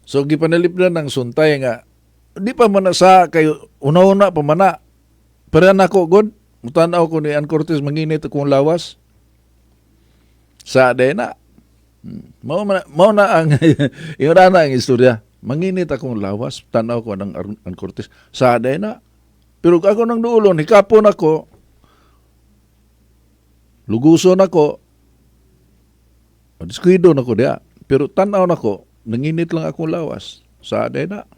So gipanalipdan ng Suntay nga di pa man na sa kay una-una pa man na. Pero nako god, mutan-aw ko ni Ann Curtis, manginit akong lawas. Sa day na. Mao na ang ingon na ang istorya. Manginit akong lawas, tan-aw ko ng Ann Curtis. Sa day na. Pero ako nang duulon, hikapon ako, luguson ako, diskuido na ko diya. Pero tan-aw nako, nanginit lang akong lawas. Sa day na.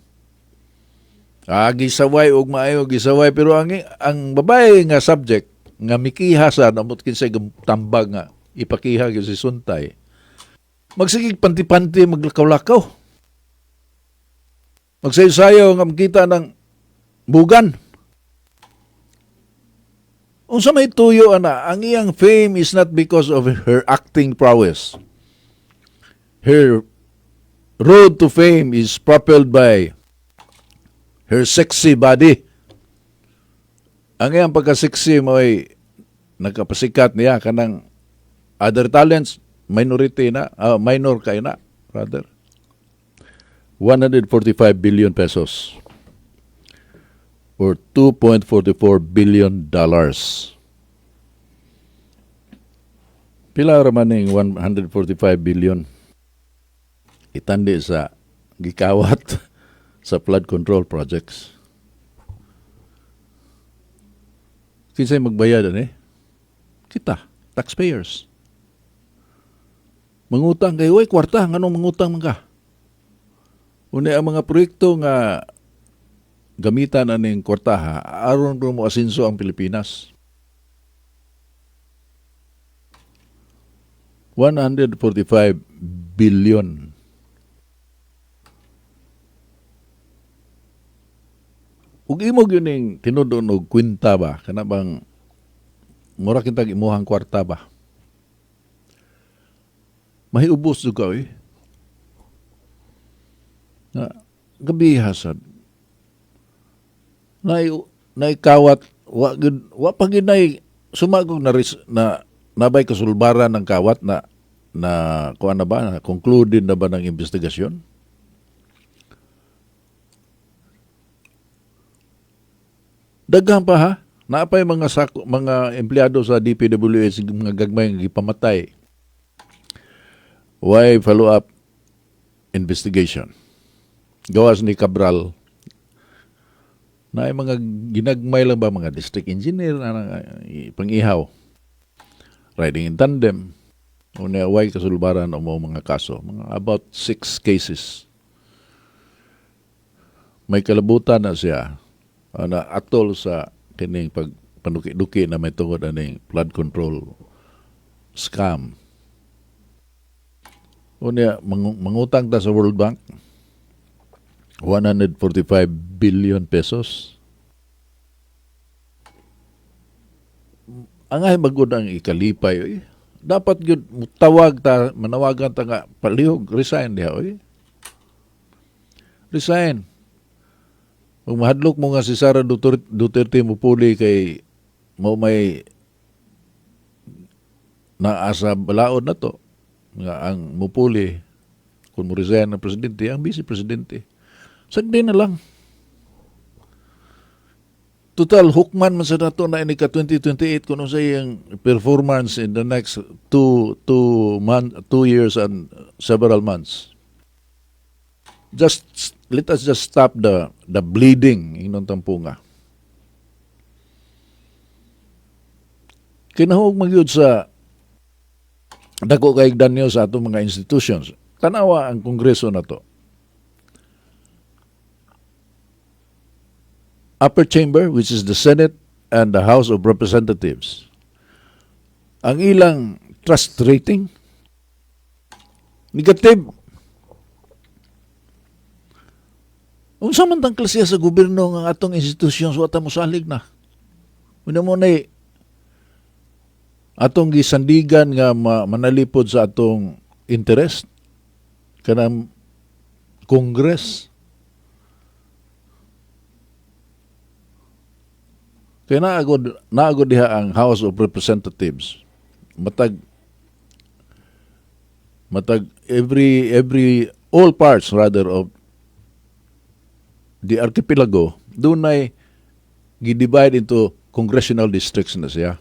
Ah, gisaway og maayo, gisaway, pero ang babae nga subject nga mikiha sa namot kinsay tambag nga ipakiha gyud si Suntay. Magsigig panti-panti, maglakaw-lakaw. Magsayo-sayo nga makita ng bugan. Unsa may tuyo ana, ang iyang fame is not because of her acting prowess. Her road to fame is propelled by her sexy body. Ang iyang pagka-sexy mo ay nagkapasikat niya. Kanang other talents, minority na, minor kay na, rather. 145 billion pesos or $2.44 billion. Pila ra man ning 145 billion itandi sa gikawat sa flood control projects? Kinsay magbayad ani? Kita, taxpayers. Mangutang kayo, uy, kwarta, nganong mangutang man ka? Una ang mga proyekto nga gamitan aning kwartaha aron mo asinso ang Pilipinas. 145 billion. Ug imo gyud ning tinud-on og kwenta ba, kana bang mura kitag imuhang kwarta ba? Mahiubos jud ka oy. Na gabi hasad. Nay naikawat wa gyud, wa pa gyud nay sumagog na, na nabay kasulbaran ng kawat na na kuan na ba, na concluded na ba ng investigasyon? Daghan pa ha. Naapay mga sako, mga empleyado sa DPWH mga gagmay nga gipamatay. Why follow up investigation? Gawas ni Cabral na ay mga ginagmay lang ba mga district engineer na pang-ihaw. Riding in tandem. Una, way kasulbaran o mga kaso. Mga about 6 cases. May kalabutan na siya na atol sa kining pagpanuki-duki na may tungod aning flood control scam. Unya, mangutang ta sa World Bank, 145 billion pesos. Ang ay magud ang ikalipay, oy. Dapat gyud tawag ta, manawagan ta nga palihog, resign diha, oy. Resign. Kung mahadlok mo nga si Sara Duterte mupuli kay mo may naasa balaod na to nga ang mupuli kung mo resign ang presidente, ang vice presidente. Sagdi na lang. Total, hukman man sa nato na ini ka 2028 kung unsa iyang performance in the next 2 years and several months. Just let us just stop the bleeding ingon tampunga. Kinahog magyud sa dako kay danyo sa atong mga institutions. Tanawa ang kongreso na to. Upper chamber, which is the Senate and the House of Representatives. Ang ilang trust rating, negative. Unsa man tang klase sa gobyerno nga atong institusyon wa ta mosalig na? Una mo na atong gisandigan nga manalipod sa atong interest kanang Congress. Kaya naagod diha ang House of Representatives. Matag every all parts rather of the archipelago, dunay gi-divide into congressional districts na siya.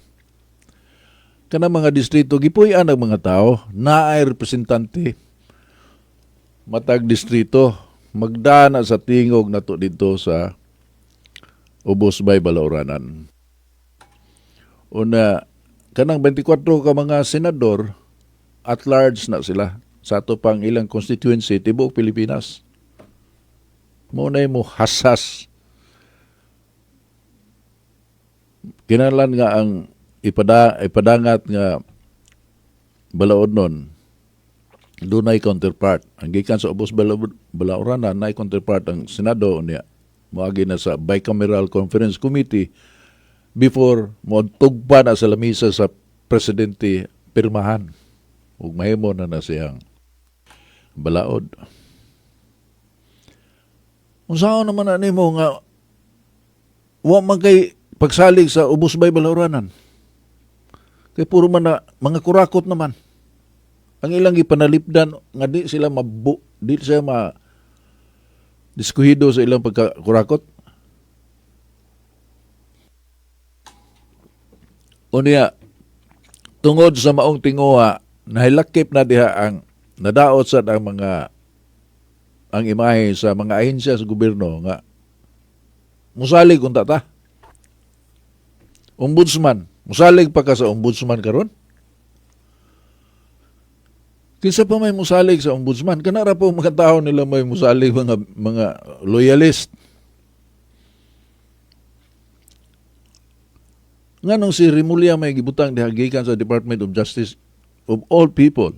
Kanang mga distrito gipuy-an ang mga tao, naay representante matag distrito, magdana sa tingog nato dito sa Ubos Bay Balauranan. Una, kanang 24 ka mga senador, at large na sila sa ato pang ilang constituency tibuok Pilipinas. Mao na mo hasas. Kinahanglan nga ang ipadangat nga balaod nun, dunay counterpart. Ang gikan sa Ubos Balauranan, naay counterpart ang Senado niya. Moagi na sa Bicameral Conference Committee before mo tugpa na sa lamisa sa presidente pirmahan. Ug mahimo na na siyang balaod. Unsaon naman na nimo nga wa man kay pagsalig sa Ubos Bay Balauranan? Kay puro man na mga kurakot naman. Ang ilang gipanalipdan nga di sila mabu, di sila ma diskuhido sa ilang pagkakurakot. Unya, tungod sa maong tinguha, nahilakip na diha ang nadaot sad ang mga ang imahe sa mga ahensya sa gobyerno nga musalig unta ta. Ombudsman, musalig pa ka sa ombudsman karon? Kinsa pa may musalig sa ombudsman? Kanara po mga tao nila may musalig, mga loyalist. Nganong si Remulla may gibutang diha gikan sa Department of Justice, of all people,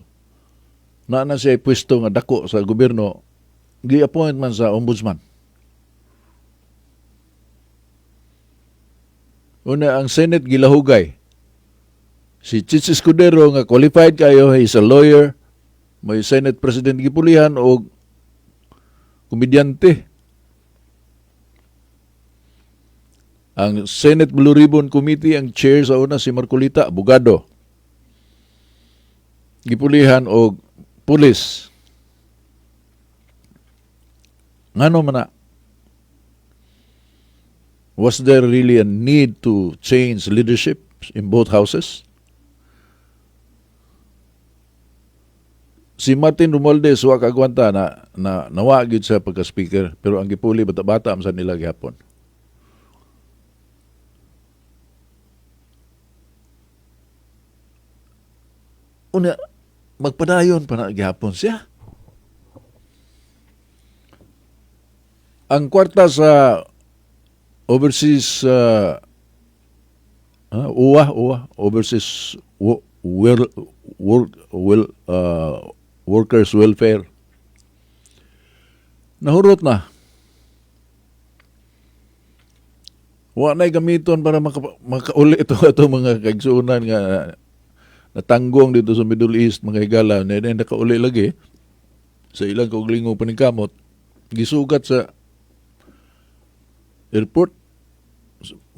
na siya pwesto nga dako sa gobyerno, gi-appoint man sa ombudsman? Una, ang Senate gilahugay. Si Chiz Escudero nga qualified kayo, he is a lawyer, may Senate President gipulihan og komedyante. Ang Senate Blue Ribbon Committee, ang chair sa una si Marcoleta, abogado. Gipulihan og pulis. Ngano man na? Was there really a need to change leadership in both houses? Si Martin Romualdez wa kagwanta na nawa gyud sa pagka-speaker, pero ang gipuli bata-bata man sa nila gihapon. Una, magpadayon pa na gihapon siya. Ang kwarta sa overseas UWA, Overseas Well, Work, Well, Workers Welfare, nahurot na. Wa na'y gamiton para makauli ito ato mga kaigsuonan nga natanggong dito sa Middle East, mga higala, na nakauli lagi sa ilang kaugalingong paningkamot, gisugat sa airport,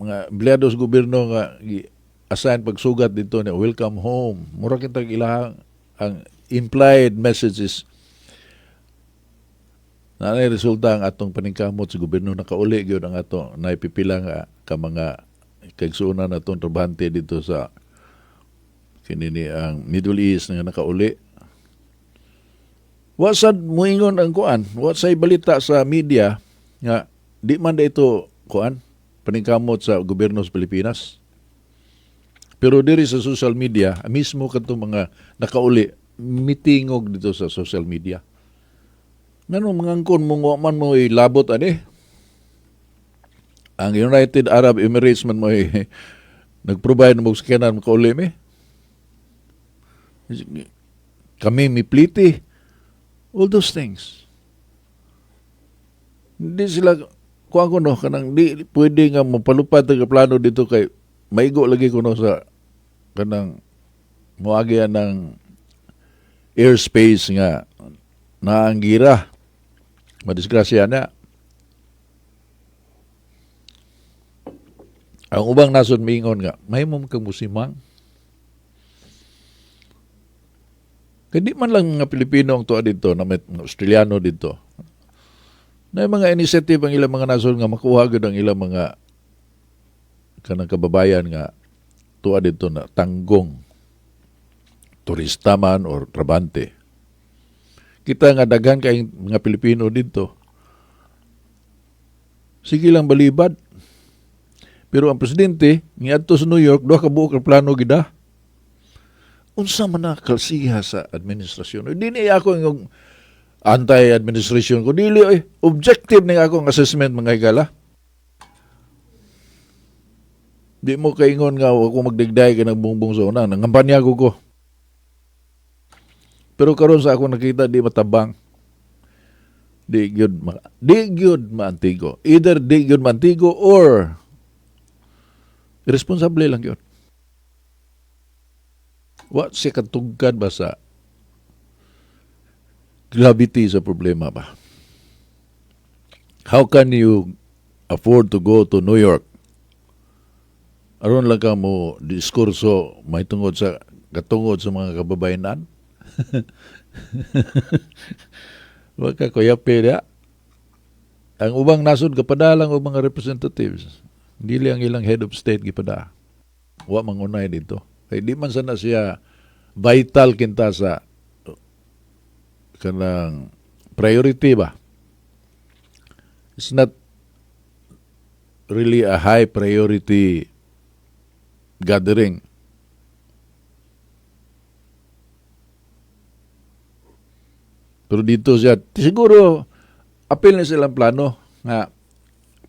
mga empleyado sa gobyerno nga gi-assign pagsugat dito na welcome home. Mura kitag ilahang ang implied message is na naay resulta ang atong paningkamot sa gobyerno, nakauli gyud ang ato naipipila nga ka mga kaigsuonan atong trabahante dito sa kinini ang Middle East nga nakauli. Wa sad moingon ang kuan, wa say balita sa media nga di man da ito kuan paningkamot sa gobyerno sa Pilipinas. Pero diri sa social media, mismo kadtong mga nakauli mitingog dito sa social media. Ngano mga angkon mong wa man mo ilabot ani? Ang United Arab Emirates man mo nag-provide ng mga sakyanan makauli mi. Kami mipliti. All those things. Hindi sila, kuha ko no, kanang di pwede nga mapalupad ang plano dito kay maigo lagi ko no sa kanang moagi ng airspace nga naanggira. Madisgrasya na. Ang ubang nasod miingon nga, mahimo man kang musimang. Kaya di man lang nga Pilipino ang tuwa dito, na may mga Australiano dito. Na mga initiative ang ilang mga nasod nga makuha gyud ang ilang mga kanang kababayan nga tuwa dito na tanggong turista man or trabante. Kita nga daghan kay mga Pilipino dito. Sige lang balibad. Pero ang presidente ngiadto sa New York, duha ka buok ka plano gida. Unsa man na kalsiha sa administrasyon? Di ni ako yung anti-administration ko. Dili oy, objective ni akong assessment, mga higala. Di mo kaingon nga ako magdigday kay nagbungbong sa una. Nangampanya ko. Pero karon sa ako nakita, di matabang. Di gyud maantigo. Either di gyud maantigo or irresponsible lang gyud. Wa siya katugkad ba sa gravity sa problema ba? How can you afford to go to New York? Aron lang ka mo diskurso may tungod sa katungod sa mga kababayenan? Wa ka kuyape dia. Ang ubang nasod kapadalang og mga representatives. Dili ang ilang head of state gipada. Wa mangunay dito. Kay di man sana siya vital kinta sa kanang priority ba. It's not really a high priority gathering. Pero dito siya, siguro, apil na silang plano nga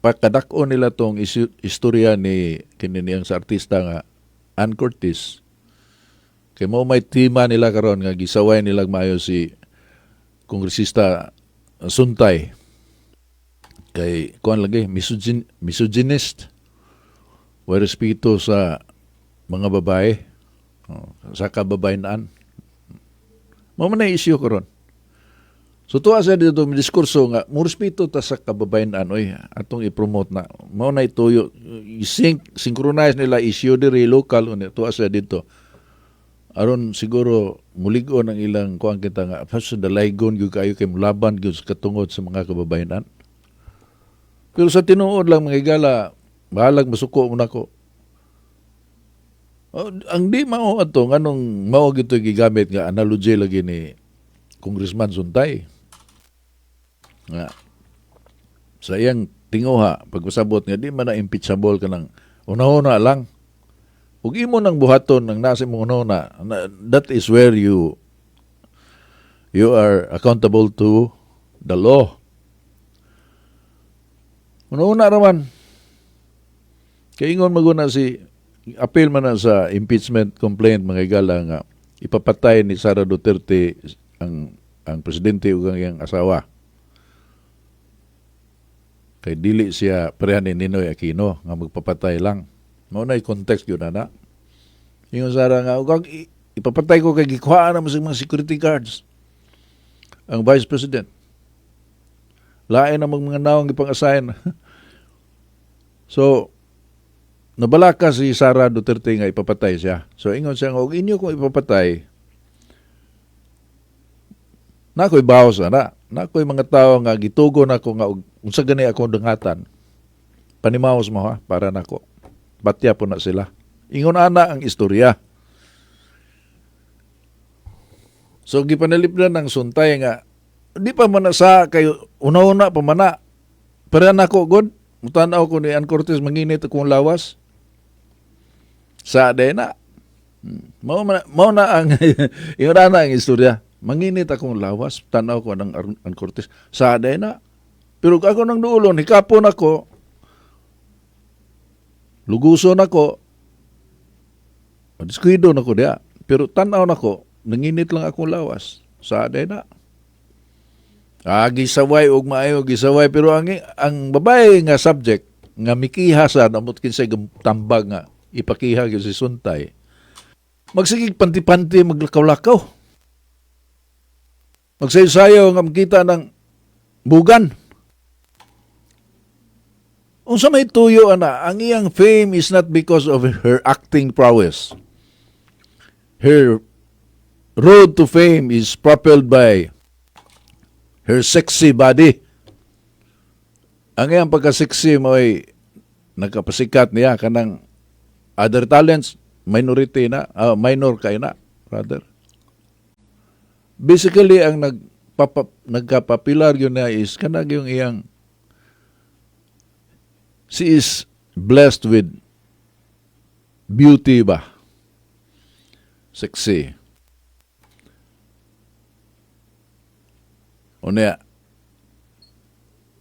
pagkadak-o nila tong istorya ni kininiang sa artista nga Ann Curtis. Kay mo may tema nila karon nga gisaway nila maayo si kongresista Suntay. Kay kuan lagi misogynist. Way respeto sa mga babae, oh, sa kababayenan. Mao man na issue karon. So tuwa sa dito may diskurso nga mo respeto ta sa kababayenan oy, atong i-promote na. Mao na ituyo i-sync synchronize nila issue diri local unya tuwa sa dito. Aron siguro mulig-on ang ilang kuan kita nga first dalaygon gyud kayo kay mulaban gyud sa katungod sa mga kababayenan. Pero sa tinuod lang, mga higala, bahalag masuko mo nako. Oh, ang di mao ato nganong mao gito gigamit nga analogy lagi ni Congressman Suntay. Nga sa iyang tinguha pagpasabot nga di man na impeachable kanang una-una lang. Ug imo nang buhaton ang nasa imong una-una, that is where you are accountable to the law. Una-una raman. Kay ingon maguna si appeal man na sa impeachment complaint, mga higala, nga ipapatay ni Sara Duterte ang presidente ug ang iyang asawa. Kay dili siya pareha ni Ninoy Aquino nga magpapatay lang. Mao na context yun ana. Ingon Sara nga ug ipapatay ko kay gikuhaan na sa mga security guards ang vice president. Lain ang mga nawong gipang-assign. So, nabalaka si Sara Duterte nga ipapatay siya. So, ingon siya nga, "Og inyo kong ipapatay, na ako'y bawas ana. Na ako'y mga tao nga gitugo na ako nga og unsa gani akong dangatan. Panimaos mo ha, para nako. Batya po na sila." Ingon ana ang istorya. So gipanalipdan ng Suntay nga di pa man na sa kay una-una pa man na. Pero nako god, mutan-aw ko ni Ann Curtis, manginit akong lawas. Sa day na. Mao na ang ingon ana ang istorya. Manginit akong lawas, tan-aw ko ng Ann Curtis. Sa day na. Pero ako nang duulon, hikapon ako, luguson ako, diskuido na ko diya. Pero tan-aw nako, nanginit lang akong lawas. Sa day na. Ah, gisaway og maayo, gisaway, pero ang babae nga subject nga mikiha sa namot kinsay tambag nga ipakiha gyud si Suntay. Magsigig panti-panti, maglakaw-lakaw. Magsayo-sayo nga makita ng bugan. Unsa may tuyo ana, ang iyang fame is not because of her acting prowess. Her road to fame is propelled by her sexy body. Ang iyang pagka-sexy mo ay nagkapasikat niya. Kanang other talents, minority na, minor kay na, rather. Basically, ang nagkapapilar yun na is kanang yung iyang she is blessed with beauty ba? Sexy. Unya,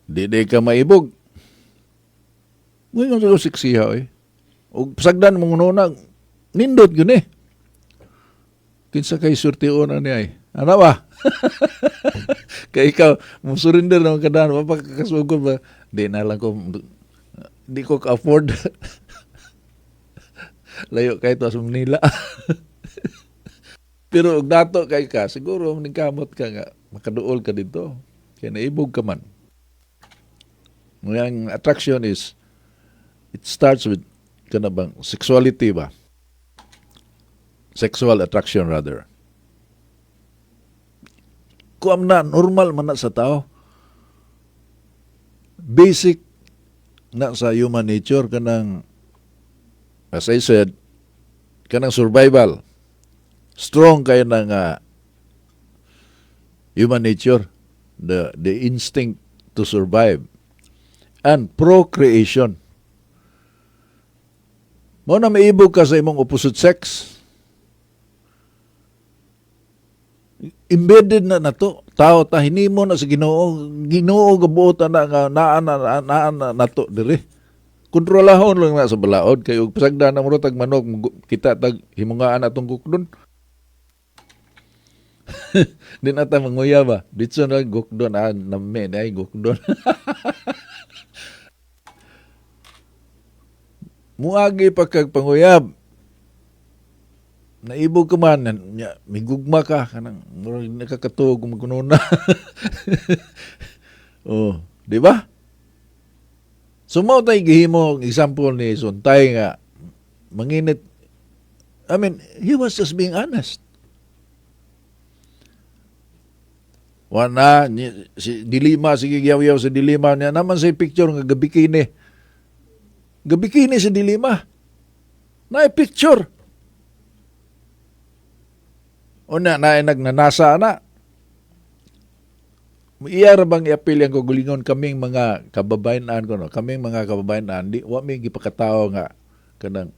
di ka maibog. Ngayon sa sexy ha eh. Og sagdan mong nuna, nindot yun eh. Kinsa kay surtion na niya eh. Ano ba? Kay ikaw, mo surrender naman ka daan, mapakakasugod ba? Di na lang ko, di ko ka-afford. Layo kay to sa Manila. Pero og dato kay ka, siguro ningkamot ka nga makaduol ka dito. Kaya naibog ka man. Ang attraction is, it starts with kana bang sexuality ba? Sexual attraction rather. Kuam na, normal man na sa tao. Basic na sa human nature kanang, as I said, kanang survival. Strong kay ng human nature, the instinct to survive and procreation. Mao na maibog ka sa imong opposite sex. Embedded na nato. Tao ta hinimo na sa Ginoo, Ginoo gabuot na nga naa na naa na nato diri. Kontrolahon lang na sa balaod kay og pasagdan na mo tag manok kita tag himungaan atong gukdon. Di na ta manguya ba? Ditso na gukdon ah nami na ay gukdon. Muagi pa kag panguyab. Naibog ka man, nya, migugma ka, kanang murag nakakatuog magkuno na. Oh, di ba? So mao tay gihimo ang example ni Suntay nga manginit. I mean, he was just being honest. Wana ni, si Dilima sige yaw-yaw sa Dilima niya naman sa picture nga gabikini. Gabikini si Dilima. Na picture. Una na nagnanasa na. Iya ra bang iapil ang kagulingon kaming mga kababayan ko no, kaming mga kababayan di wa mi gipakatao nga kanang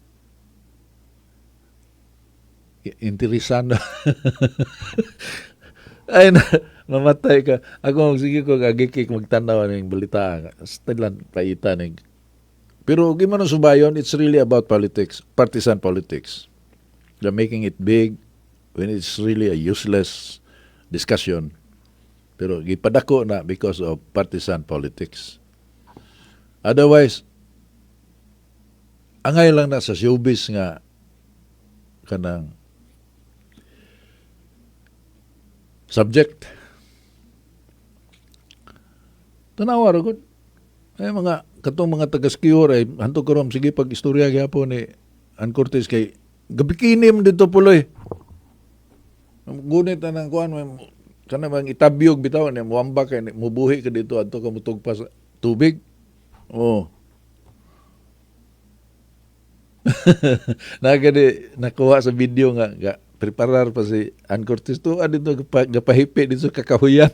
interesan. Ay na, mamatay ka. Ako sige ko gagikik magtanaw ning balita. Still lang paita ning. Pero gi man ang subayon, it's really about politics, partisan politics. They're making it big when it's really a useless discussion. Pero gipadako na because of partisan politics. Otherwise, angay lang na sa showbiz nga kanang subject. Tanawa ra gud. Ay mga katong mga taga-skior ay hantog karon sige pag istorya gyapon ni Ann Cortez kay gabikini man dito puloy. Gunit na ng kuan kana bang itabyog bitaw ni muamba kay mubuhi ka dito adto ka mutugpa sa tubig. Oh. Nagani nakuha sa video nga, nga preparar pa si Ann Cortez to dito gapahipi dito sa kakahuyan.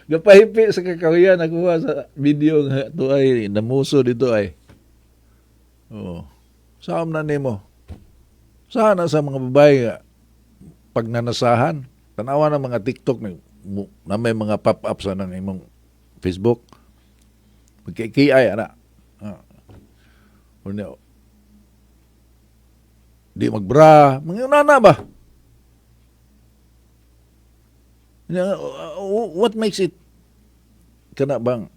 Gapahipi sa kakahuyan nakuha sa video nga to ay namuso dito ay. Oh. Saan na nimo? Sana sa mga babae nga pag nanasahan, tanawa ng mga TikTok na may mga pop-up sa nang imong Facebook. Magkikiyay ana. Ah. Unya, di magbra, mga nana ba? Unya, what makes it kana bang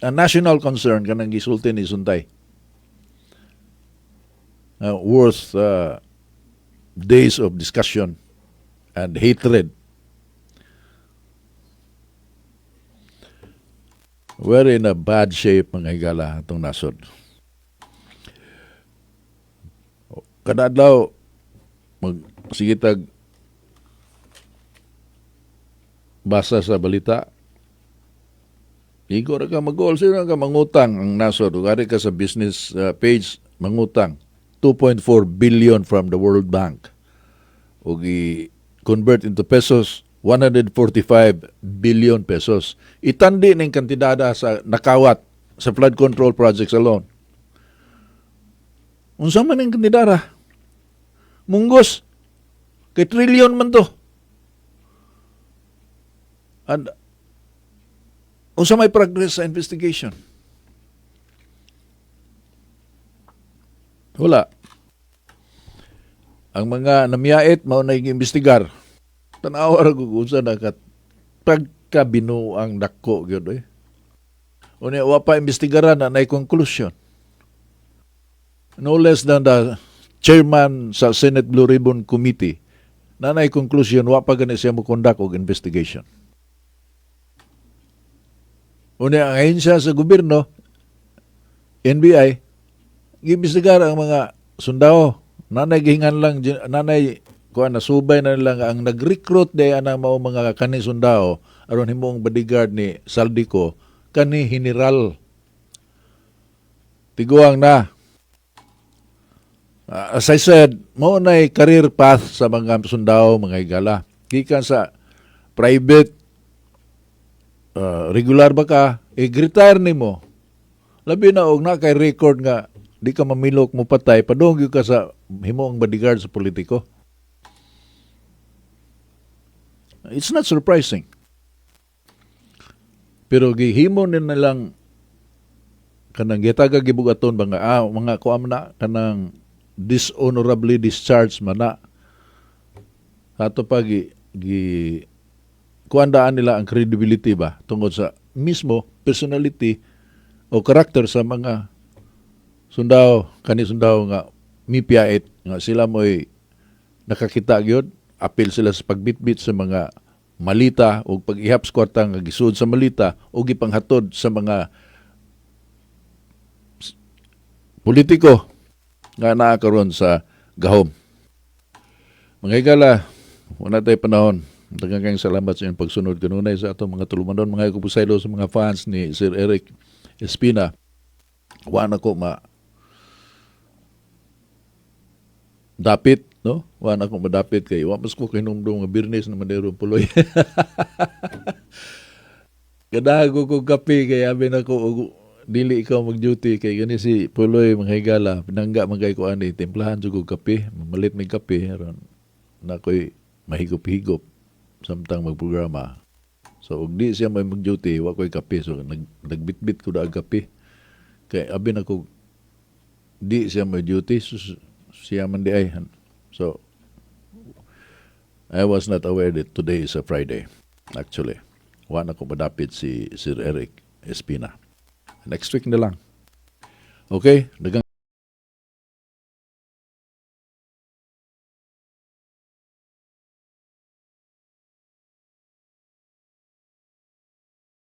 a national concern kanang gisulti ni Suntay? Worth days of discussion and hatred. We're in a bad shape, mga higala, atong nasod. Kada adlaw mag sige tag basa sa balita. Igo ra ka mag-goal, sino ka mangutang ang nasod. Ug ari ka sa business page, mangutang 2.4 billion from the World Bank. Ug i-convert into pesos, 145 billion pesos. Itandi ning kantidada sa nakawat sa flood control projects alone. Unsa man ning kantidada? Munggos. Kay trillion man to. And unsa may progress sa investigation? Wala. Ang mga namiyait mao na imbestigar. Tanawa ra kung unsa na ka pagkabinuang dako gyud eh. Unya wa pa imbestigaran na nay conclusion. No less than the chairman sa Senate Blue Ribbon Committee na nay conclusion, wa pa gani siya mo conduct og investigation. Unya ang ahensya sa gobyerno, NBI, giimbestigar ang mga sundao. Nanay gihingan lang, nanay kuan nasubay na nila nga ang nag-recruit day anang mao mga kani sundao aron himong bodyguard ni Zaldy Co, kani general. Tiguang na. As I said, mao nay career path sa mga sundao, mga higala. Gikan sa private, regular ba ka, i-retire nimo. Labi na og na kay record nga di ka mamilok mo patay, padung gyud ka sa himo ang bodyguard sa politiko. It's not surprising. Pero gihimo ni nilang kanang gitaga gibugaton ba nga mga kuan man na kanang dishonorably discharged man na. Ato pa gi kuandaan nila ang credibility ba tungod sa mismo personality o karakter sa mga sundao, kani sundao nga mipiyait nga sila mo'y nakakita gyud, apil sila sa pagbitbit sa mga malita o pag-ihap sa kwarta nga gisud sa malita o gipanghatod sa mga politiko nga naa karon sa gahom. Mga higala, wala tayo panahon. Daghang kayong salamat sa inyong pagsunod kanunay sa atong mga tulumanon, mga kupusaylo, sa mga fans ni Sir Eric Espina. Wa na ko ma dapit, no? Wa na ko madapit kay wa mas ko kahinumdum nga Biyernes na man puloy. Ganahan ko kape kay abi na ko og dili ikaw mag-duty kay gani si Puloy, mga higala, pinangga man kay ko ani, timplahan jud og kape, mamalit mig kape aron na ko'y mahigop-higop samtang magprograma. So og di siya may mag-duty, wa ko'y kape, so nagbitbit ko daag kape. Kay abi na ko di siya may duty, so, siya man di ay. So I was not aware that today is a Friday actually. Wa na ko madapit si Sir Eric Espina. Next week na lang. Okay, daghang